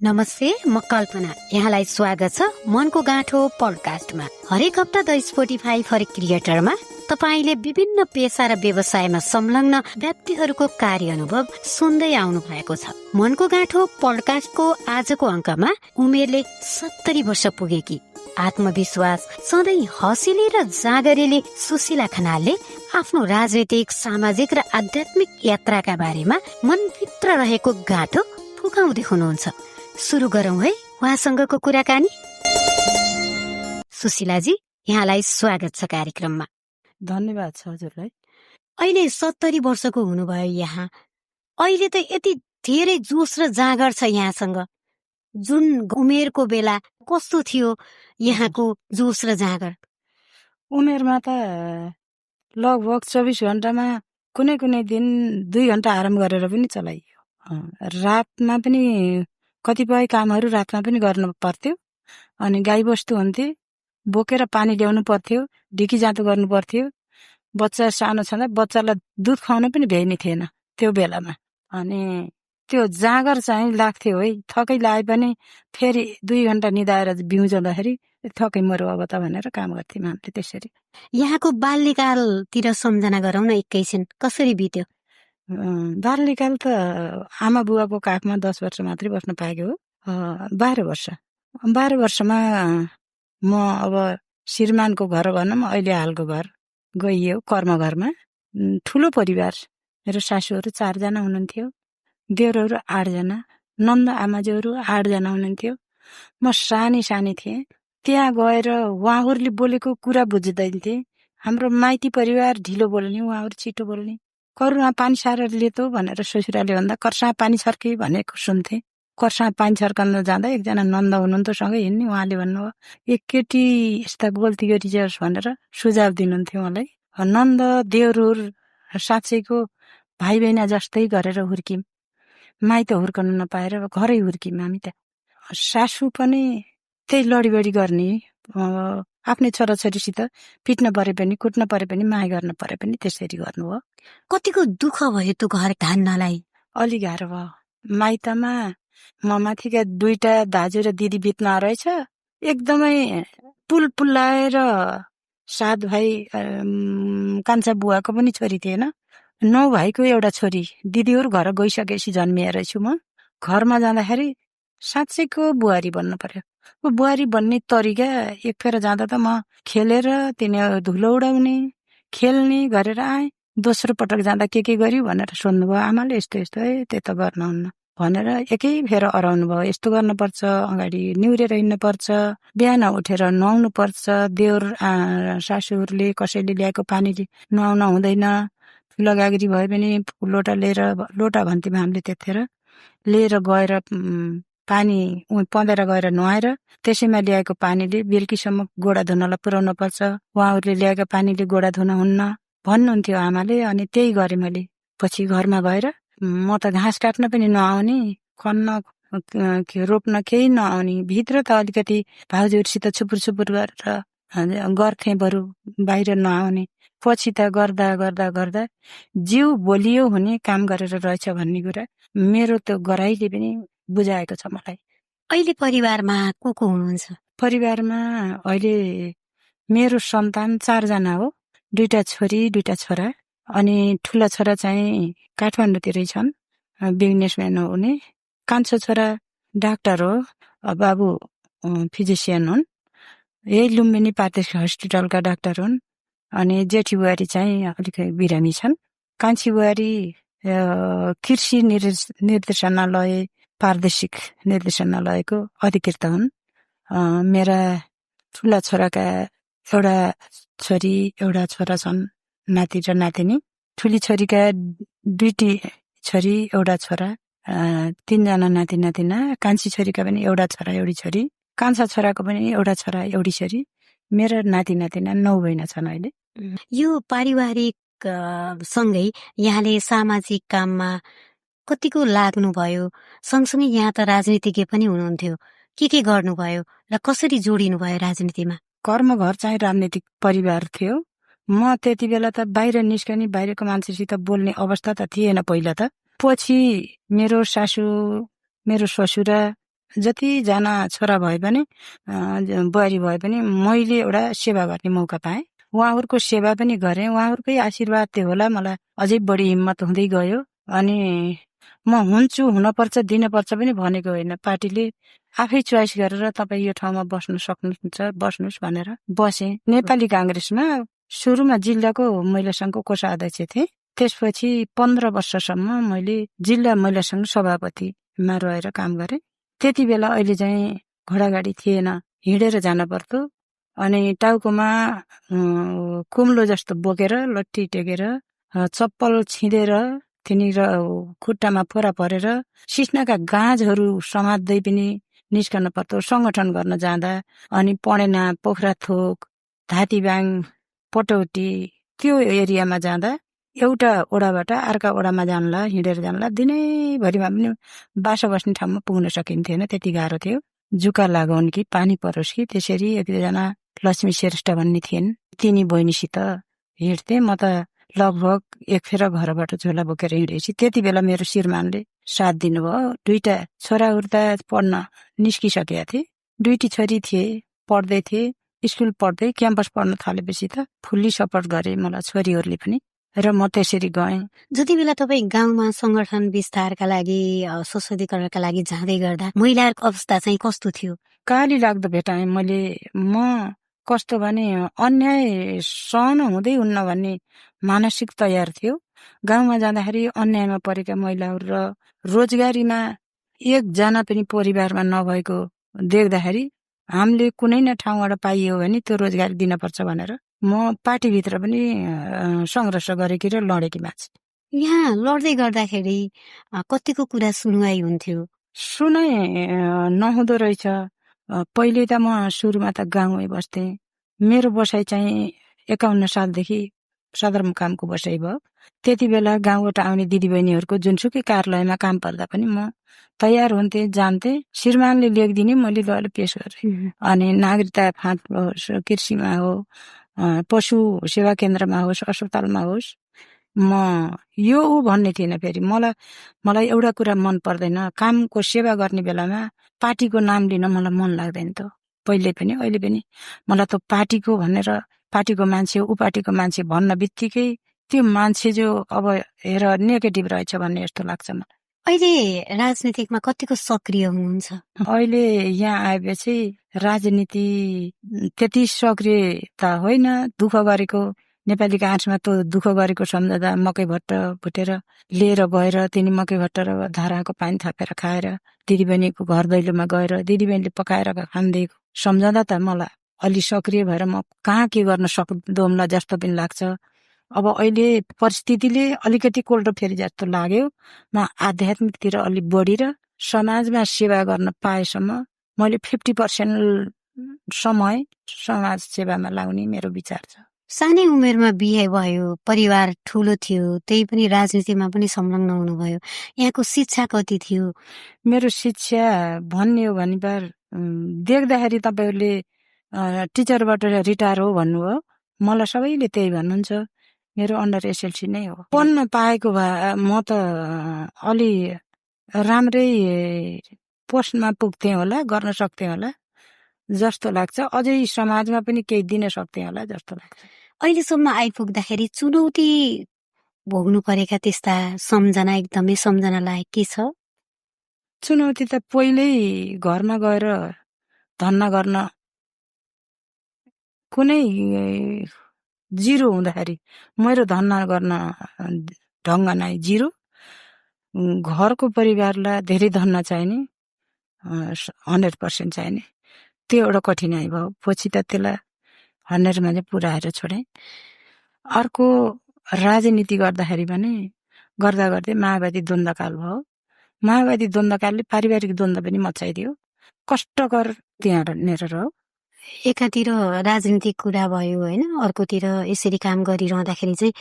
नमस्ते, म कल्पना। यहाँलाई स्वागत छ मनको गाँठो पडकास्टमा। हरेक हप्ता द स्पोटिफाई फर क्रिएटरमा तपाईले विभिन्न पेशा र व्यवसायमा संलग्न व्यक्तिहरूको कार्य अनुभव सुन्दै आउनु भएको छ। मनको गाँठो पडकास्टको आजको अङ्कमा उमेरले 70 वर्ष पुगेकी, आत्मविश्वास सधैँ हँसिले र जाँगरीले सुशीला खनालले आफ्नो राजनीतिक, सामाजिक र आध्यात्मिक यात्राका बारेमा मनभित्र रहेको गाँठो फुकाउँदै हुनुहुन्छ। सुरु गरौँ है उहाँसँगको कुराकानी। सुशीलाजी, यहाँलाई स्वागत छ कार्यक्रममा। धन्यवाद छ हजुरलाई। अहिले 70 वर्षको हुनुभयो यहाँ। अहिले त यति धेरै जोस र जाँगर छ यहाँसँग। जुन उमेरको बेला कस्तो थियो यहाँको जोस र जाँगर? उमेरमा त लगभग 24 घण्टामा कुनै कुनै दिन 2 घण्टा आराम गरेर पनि चलाइयो। रातमा पनि कतिपय कामहरू रातमा पनि गर्नु पर्थ्यो। अनि गाईबस्तु हुन्थे, बोकेर पानी ल्याउनु पर्थ्यो, ढिकी जाँतो गर्नु पर्थ्यो। बच्चा सानो छँदा बच्चालाई दुध खुवाउनु पनि भ्याइने थिएन त्यो बेलामा। अनि त्यो जाँगर चाहिँ लाग्थ्यो है। थकै लाए पनि फेरि 2 घण्टा निदाएर बिउजाउँदाखेरि थकै मरौ अब त भनेर काम गर्थ्यौँ हामीले त्यसरी। यहाँको बाल्यकालतिर सम्झना गरौँ न एकैछिन, कसरी बित्यो? बाल्यकाल त आमा बुवाको काखमा 10 वर्ष मात्रै बस्न पाएको हो। 12 वर्ष। 12 वर्षमा म अब श्रीमानको घर भनौँ, अहिले हालको घर गइयो कर्मघरमा। ठुलो परिवार, मेरो सासूहरू 4 जना हुनुहुन्थ्यो, देवरहरू 8 जना, नन्द आमाजीहरू 8 जना हुनुहुन्थ्यो। म सानी थिएँ। त्यहाँ गएर उहाँहरूले बोलेको कुरा बुझ्दैन थिएँ। हाम्रो माइती परिवार ढिलो बोल्ने, उहाँहरू छिटो बोल्ने। करुणा पानी सारेर लेतो भनेर ससुराले भन्दा कर्सा पानी छर्के भनेको सुन्थे। कर्सा पानी छर्कन जाँदा एकजना नन्द हुनुहुन्थ्यो सँगै हिँड्ने, उहाँले भन्नुभयो एक केटी यस्ता गल्ती गरिजाओस् भनेर सुझाव दिनुहुन्थ्यो मलाई। नन्द देवरुर साँच्चैको भाइ बहिना जस्तै गरेर हुर्किम, माइत हुर्कनु नपाएर घरै हुर्किम हामी त। सासू पनि त्यही लडीबडी गर्ने, आफ्नै छोराछोरीसित पिट्न परे पनि, कुट्न परे पनि, माया गर्न परे पनि त्यसरी गर्नुभयो। कतिको दुःख भयो त्यो घर धान्नलाई? अलि गाह्रो भयो। माइतमा म माथिका 2टा दाजु र दिदी बित्न रहेछ। एकदमै पुल्लाएर 7 भाइ, कान्छा बुवाको पनि छोरी थिएन, 9 भाइको एउटा छोरी। दिदीहरू घर गइसकेपछि जन्मिएर छु म। घरमा जाँदाखेरि साँच्चैको बुहारी बन्नु पर्यो। बुहारी बन्ने तरिका एक फेर जाँदा त म खेलेर तिनी धुलो उडाउने, खेल्ने गरेर आएँ। दोस्रो पटक जाँदा के गर्यो भनेर सोध्नुभयो आमाले। यस्तो यस्तो है, त्यो त गर्नुहुन्न भनेर एकै फेर अराउनु भयो। यस्तो गर्नुपर्छ, अगाडि निहुरेर हिँड्नुपर्छ, बिहान उठेर नुहाउनु पर्छ, देवर सासूहरूले कसैले ल्याएको पानी नुहाउन हुँदैन। ठुलो गाग्री भए पनि लोटा लिएर, लोटा भन्थ्यौँ हामीले त्यतिखेर, लिएर गएर पानी पँधेर गएर नुहाएर त्यसैमा ल्याएको पानीले बेलुकीसम्म गोडा धुनलाई पुर्याउनु पर्छ। उहाँहरूले ल्याएको पानीले गोडा धुन हुन्न भन्नुहुन्थ्यो आमाले। अनि त्यही गरेँ मैले। पछि घरमा गएर म त घाँस काट्न पनि नआउने, खन्न रोप्न केही नआउने, भित्र त अलिकति भाउजूहरूसित छुपुर गरेर गर्थेँ, बरु बाहिर नआउने। पछि त गर्दा गर्दा गर्दा जिउ बोलियो हुने काम गरेर रहेछ भन्ने कुरा मेरो त्यो गराइले पनि बुझाएको छ मलाई। अहिले परिवारमा को हुनुहुन्छ? परिवारमा अहिले मेरो सन्तान 4 जना हो। 2टा छोरी, 2टा छोरा। अनि ठुला छोरा चाहिँ काठमाडौँतिरै छन्, बिजनेसम्यान हो उनी। कान्छो छोरा डाक्टर हो, बाबु फिजिसियन हुन्, यही लुम्बिनी प्रादेशिक हस्पिटलका डाक्टर हुन्। अनि जेठी बुहारी चाहिँ अलिक बिरामी छन्। कान्छी बुहारी कृषि निर्देशनालय, प्रादेशिक निर्देशनालयको अधिकृत हुन्। मेरा ठुला छोराका एउटा छोरी, एउटा छोरा छन्, नाति र नातिनी। ठुली छोरीका 2टी छोरी, एउटा छोरा, 3 जना नाति नातिना। कान्छी छोरीका पनि एउटा छोरा, एउटी छोरी। कान्छा छोराको पनि एउटा छोरा, एउटी छोरी। मेरा नाति नातिना 9 बहिना छन् अहिले। यो पारिवारिक सँगै यहाँले सामाजिक काममा कतिको लाग्नुभयो? सँगसँगै यहाँ त राजनीतिज्ञ पनि हुनुहुन्थ्यो, के गर्नुभयो र कसरी जोडिनु भयो राजनीतिमा? कर्मघर चाहिँ राजनीतिक परिवार थियो। म त्यति बेला त बाहिर निस्कने, बाहिरको मान्छेसित बोल्ने अवस्था त थिएन पहिला त। पछि मेरो सासू, मेरो ससुरा जतिजना छोरा भए पनि बुहारी भए पनि मैले एउटा सेवा गर्ने मौका पाएँ। उहाँहरूको सेवा पनि गरेँ। उहाँहरूकै आशीर्वाद त्यो होला मलाई अझै बढी हिम्मत हुँदै गयो। अनि म हुन्छु, हुनपर्छ, दिनपर्छ पनि भनेको होइन। पार्टीले आफै चोइस गरेर तपाईँ यो ठाउँमा बस्नु सक्नुहुन्छ, बस्नुहोस् भनेर बसेँ। नेपाली काङ्ग्रेसमा सुरुमा जिल्लाको महिला सङ्घको कोषाध्यक्ष थिएँ। त्यसपछि 15 वर्षसम्म मैले जिल्ला महिला सङ्घ सभापतिमा रहेर काम गरेँ। त्यति बेला अहिले चाहिँ घोडागाडी थिएन, हिँडेर जान पर्थ्यो। अनि टाउकोमा कुम्लो जस्तो बोकेर लट्ठी टेकेर चप्पल छिँदेर त्यहाँनिर खुट्टामा फोरा परेर सिस्नाका गाँजहरू समात्दै पनि निस्कन पर्थ्यो सङ्गठन गर्न जाँदा। अनि पणेना, पोखराथोक, धातीबाङ, पटौटी त्यो एरियामा जाँदा एउटा ओडाबाट अर्का ओडामा जानला, हिँडेर जानला, दिनैभरिमा पनि बासा बस्ने ठाउँमा पुग्न सकिन्थेन, त्यति गाह्रो थियो। जुका लगाउन् कि पानी परोस् कि त्यसरी एकजना लक्ष्मी श्रेष्ठ भन्ने थिइन्, तिनी बहिनीसित हिँड्थे। म त लगभग एक फेर घरबाट झोला बोकेर हिँडेपछि त्यति बेला मेरो श्रीमानले साथ दिनुभयो। दुईटा छोराहरू त पढ्न निस्किसकेका थिए, दुईटी छोरी थिए, पढ्दै थिए, स्कुल पढ्दै क्याम्पस पढ्न थालेपछि त फुल्ली सपोर्ट गरे मलाई छोरीहरूले पनि, र म त्यसरी गएँ। जति बेला तपाईँ गाउँमा संगठन विस्तारका लागि सशक्तिकरणका लागि जाँदै गर्दा महिलाहरूको अवस्था चाहिँ कस्तो थियो? काली लाग्दो भेटाएँ मैले। म कस्तो भने अन्याय सहन हुँदै हुन्न भन्ने मानसिक तयार थियो। गाउँमा जाँदाखेरि अन्यायमा परेका महिलाहरू र रोजगारीमा एकजना पनि परिवारमा नभएको देख्दाखेरि हामीले कुनै न ठाउँबाट पाइयो भने त्यो रोजगारी दिनपर्छ भनेर म पार्टीभित्र पनि सङ्घर्ष गरेकी र लडेकी मान्छे। यहाँ लड्दै गर्दाखेरि कतिको कुरा सुनवाई हुन्थ्यो? सुनाइ नहुँदो रहेछ। पहिले त म सुरुमा त गाउँमै बस्थेँ। मेरो बसाइ चाहिँ 51 सालदेखि सदरमुकामको बसाइ भयो। त्यति बेला गाउँबाट आउने दिदीबहिनीहरूको जुनसुकै कार्यालयमा काम पर्दा पनि म तयार हुन्थे, जान्थे। श्रीमानले लेखिदिने, मैले गएर पेश गरेँ। अनि नागरिकता फाँट होस्, कृषिमा हो, पशु सेवा केन्द्रमा होस्, अस्पतालमा होस्, म यो ऊ भन्ने थिएन। फेरि मलाई एउटा कुरा मन पर्दैन, कामको सेवा गर्ने बेलामा पार्टीको नाम लिन मलाई मन लाग्दैन त। पहिले पनि अहिले पनि मलाई त पार्टीको भनेर पार्टीको मान्छे, ऊ पार्टीको मान्छे भन्न बित्तिकै त्यो मान्छे जो अब हेर नेगेटिभ रहेछ भन्ने जस्तो लाग्छ मलाई। अहिले राजनीतिकमा कतिको सक्रिय हुनुहुन्छ? अहिले यहाँ आएपछि राजनीति त्यति सक्रिय त होइन। दुःख गरेको नेपाली काङ्ग्रेसमा त दुःख गरेको सम्झँदा मकै भट्ट भुटेर लिएर गएर तिनी मकै भट्ट र धाराको पानी थपेर खाएर दिदीबहिनीको घर दैलोमा गएर दिदीबहिनीले पकाएर खाँदिएको सम्झँदा त मलाई अलि सक्रिय भएर म कहाँ के गर्न सक्दोम्ला जस्तो पनि लाग्छ। अब अहिले परिस्थितिले अलिकति कोल्टो फेरि जस्तो लाग्यो। म आध्यात्मिकतिर अलिक बढी र समाजमा सेवा गर्न पाएसम्म मैले 50% समय समाज सेवामा लाउने मेरो विचार छ। सानै उमेरमा बिहे भयो, परिवार ठुलो थियो, त्यही पनि राजनीतिमा पनि संलग्न हुनुभयो। यहाँको शिक्षा कति थियो? मेरो शिक्षा भन्ने हो भने देख्दाखेरि तपाईँहरूले टिचरबाट रिटायर हो भन्नुभयो। मलाई सबैले त्यही भन्नुहुन्छ। मेरो अन्डर एसएलसी नै हो। पढ्न पाएको भए म त अलि राम्रै पोस्टमा पुग्थेँ होला, गर्न सक्थेँ होला जस्तो लाग्छ। अझै समाजमा पनि केही दिन सक्थेँ होला जस्तो लाग्छ। अहिलेसम्म आइपुग्दाखेरि चुनौती भोग्नु परेका त्यस्ता सम्झना, एकदमै सम्झना लायक के छ? चुनौती त पहिल्यै घरमा गएर धन्ना गर्न कुनै जिरो हुँदाखेरि मेरो धन्ना गर्न ढङ्ग नै जिरो। घरको परिवारलाई धेरै धन्ना चाहिने, 100% चाहिने, त्यो एउटा कठिनाइ भयो। पछि त त्यसलाई 100मा चाहिँ पुऱ्याएर छोडेँ। अर्को राजनीति गर्दाखेरि पनि गर्दा गर्दै माओवादी द्वन्द्वकाल भयो। माओवादी द्वन्द्वकालले पारिवारिक द्वन्द्व पनि मचाइदियो। कष्टकर त्यहाँनिर रह्यो। एकातिर राजनीतिक कुरा भयो होइन, अर्कोतिर यसरी काम गरिरहँदाखेरि चाहिँ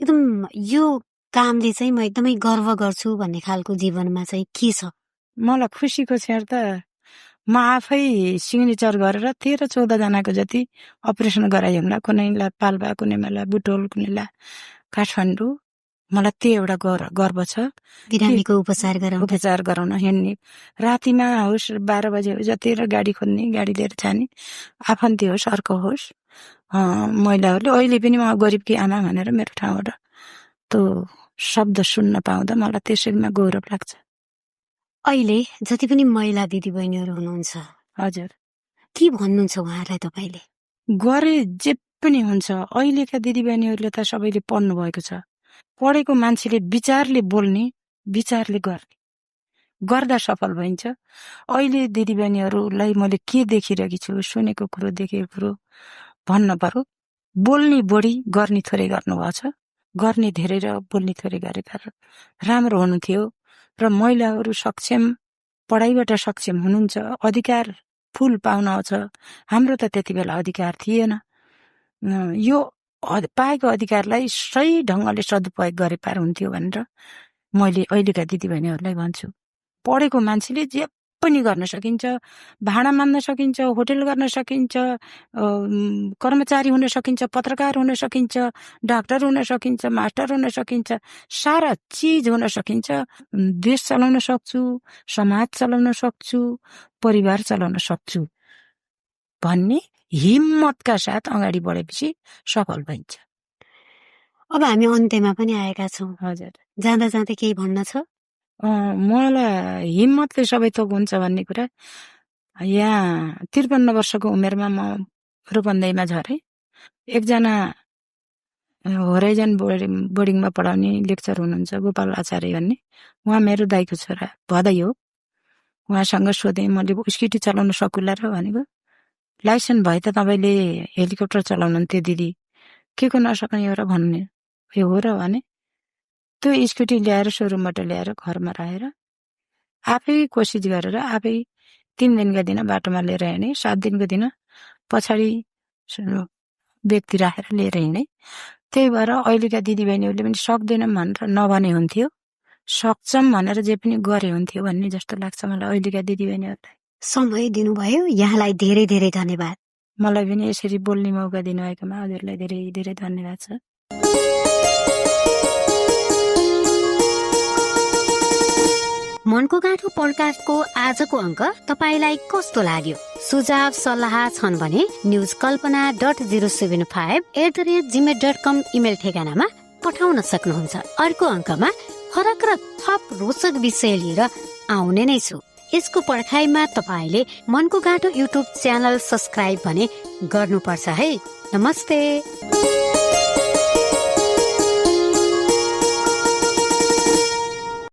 एकदम यो कामले चाहिँ म एकदमै गर्व गर्छु भन्ने खालको जीवनमा चाहिँ के छ? मलाई खुसीको क्षण त म आफै सिग्नेचर गरेर 13-14 जनाको जति अपरेसन गराइएला। कुनैलाई पाल्पा, कुनैलाई बुटोल, कुनैलाई काठमाडौँ, मलाई त्यो एउटा गर्व छ। बिरामीको उपचार गराउँदा उपचार गराउन हिँड्ने, रातिमा होस् 12 बजे होस् जतिखेर गाडी खोज्ने, गाडी लिएर जाने, आफन्ती होस् अर्को होस्, महिलाहरूले अहिले पनि म गरिबकी आमा भनेर मेरो ठाउँबाट त्यो शब्द सुन्न पाउँदा मलाई त्यसैमा गौरव लाग्छ। अहिले जति पनि महिला दिदीबहिनीहरू हुनुहुन्छ, हजुर, के भन्नुहुन्छ उहाँहरूलाई तपाईँले? गरे जे पनि हुन्छ। अहिलेका दिदीबहिनीहरूले त सबैले पढ्नु भएको छ। पढेको मान्छेले विचारले बोल्ने, विचारले गर्ने, गर्दा सफल भइन्छ। अहिले दिदीबहिनीहरूलाई मैले के देखिरहेकी छु, सुनेको कुरो देखेको कुरो भन्न पर्यो, बोल्ने बढी गर्ने थोरै गर्नुभएको छ। गर्ने धेरै र बोल्ने थोरै गरेका राम्रो हुनु थियो। र महिलाहरू सक्षम, पढाइबाट सक्षम हुनुहुन्छ, अधिकार फुल पाउन आउँछ। हाम्रो त त्यति बेला अधिकार थिएन। यो पाएको अधिकारलाई सही ढङ्गले सदुपयोग गरे पार हुन्थ्यो भनेर मैले अहिलेका दिदीबहिनीहरूलाई भन्छु। पढेको मान्छेले जे पनि गर्न सकिन्छ, भाडा मान्न सकिन्छ, होटल गर्न सकिन्छ, कर्मचारी हुन सकिन्छ, पत्रकार हुन सकिन्छ, डाक्टर हुन सकिन्छ, मास्टर हुन सकिन्छ, सारा चिज हुन सकिन्छ। देश चलाउन सक्छु, समाज चलाउन सक्छु, परिवार चलाउन सक्छु भन्ने हिम्मतका साथ अगाडि बढेपछि सफल भइन्छ। अब हामी अन्त्यमा पनि आएका छौँ। हजुर, जाँदा जाँदै केही भन्न छ? मलाई हिम्मतले सबै थोक हुन्छ भन्ने कुरा, यहाँ 53 वर्षको उमेरमा म रूपन्देहीमा झरेँ। एकजना होराइजन बोर्डिङमा पढाउने लेक्चर हुनुहुन्छ गोपाल आचार्य भन्ने, उहाँ मेरो दाइको छोरा भदै हो। उहाँसँग सोधेँ मैले स्कुटी चलाउन सकुला र भनेको, लाइसेन्स भए त तपाईँले हेलिकप्टर चलाउनुहुन्थ्यो दिदी, के को नसक्ने हो र भन्ने। यो हो र भने त्यो स्कुटी ल्याएर सोरुमबाट ल्याएर घरमा राखेर आफै कोसिस गरेर आफै 3 दिनका दिन बाटोमा लिएर हिँडेँ, 7 दिनको दिन पछाडि व्यक्ति राखेर लिएर हिँडेँ। त्यही भएर अहिलेका दिदीबहिनीहरूले पनि सक्दैनौँ भनेर नभने हुन्थ्यो, सक्छौँ भनेर जे पनि गरे हुन्थ्यो भन्ने जस्तो लाग्छ मलाई अहिलेका दिदीबहिनीहरूलाई। समय दिनुभयो, यहाँलाई धेरै धेरै धन्यवाद। मलाई पनि यसरी बोल्ने मौका दिनुभएकोमा हजुरलाई धेरै धेरै धन्यवाद छ। मनको गाँठो पोडकास्टको आजको अङ्क तपाईलाई कस्तो लाग्यो? सुझाव सल्लाह छन् भने newskalpana.075@gmail.com इमेल ठेगानामा पठाउन सक्नुहुन्छ। अर्को अङ्कमा फरक र थप रोचक विषय लिएर आउने नै छु। यसको पर्खाइमा तपाईँले मनको गाँठो युट्युब च्यानल सब्स्क्राइब भने गर्नुपर्छ है। नमस्ते।